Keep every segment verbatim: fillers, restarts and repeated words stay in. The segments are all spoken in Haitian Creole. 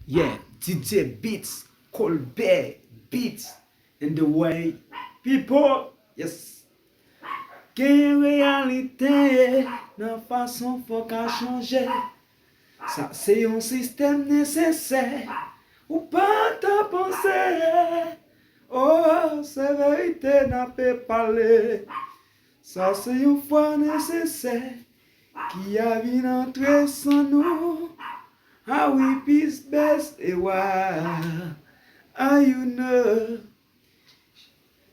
Yeah, D J Beats, Colbert Beats, and the way people, yes. Gen reyalite nan fason fòk a chanje. Sa se yon sistèm nesesè. Ou pa ta panse. Oh, se verite n ape pale. Sa se yon fwa nesesè ki a vin antre san nou. Ah wi, peace, best, e wa. Ah, you know.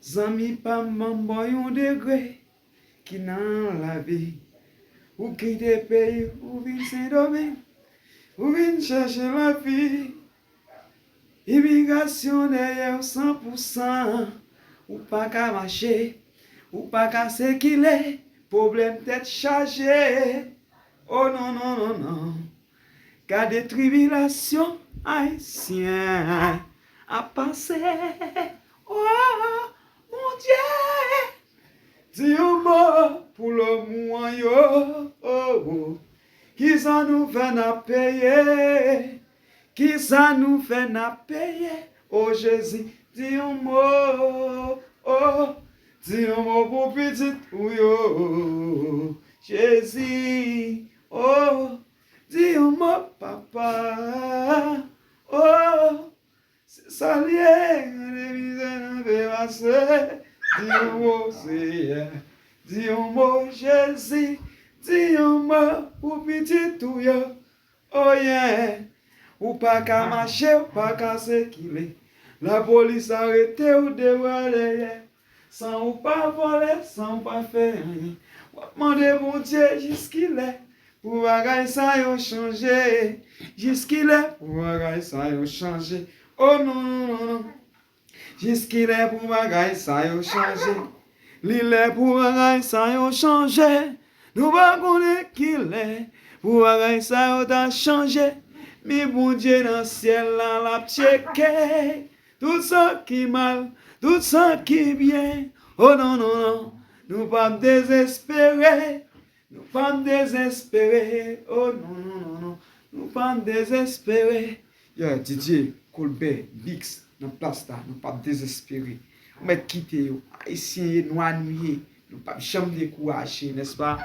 Zanmi pa m, ban m ba w yon degre ki nan lavi. Ou kite peyi, ou vin Sendomeng, ou vin chèche lavi. Imigrasyon dèyè w san pou san. Ou pa ka mache, ou pa ka sikile, pwoblèm tèt chaje. Oh non, non, non, non. Gade tribilasyon ayisyen ap pase. Oh, Bondye, di yon mo pou lanmou an yo. Oh, oh. Kisa nou fè n ap peye? Kisa nou fè n ap peye? Oh, Jezi, di yon mo. Oh, di yon mo pou pitit ou yo. Jezi, oh, di yon mo, papa. Oh, se sa l ye, gade mizè n ape pase. Di yon mo, Seyè. Di yon mo, Jezi. Di yon mo pou pitit ou yo. Oh yeah. Ou pa ka mache, ou pa ka sikile. Lapolis arete w devan dèyè. San ou pa vòlè, san ou pa fè anyen. W ap mande Bondye jiskilè pou bagay sa yo chanje. Jiskilè pou bagay sa yo chanje. Oh non, non, non, non. Jiskilè pou bagay sa yo chanje? Li lè pou bagay sa yo chanje. Nou pa konnen kilè pou bagay sa yo ta chanje. Men Bondye nan syèl la, l ap tcheke tout sa ki mal, tout sa ki byen. Oh non, non, non, nou p ap dezespere. Nou p ap dezespere. Oh non, non, non, non, nou p ap dezespere. Yeah, D J Colbert Beats nan plas la, nou p ap dezespere. Ou mèt kite yo. Ayisyen ye, nwa nou ye. Nou p ap janm dekouraje, nèspa?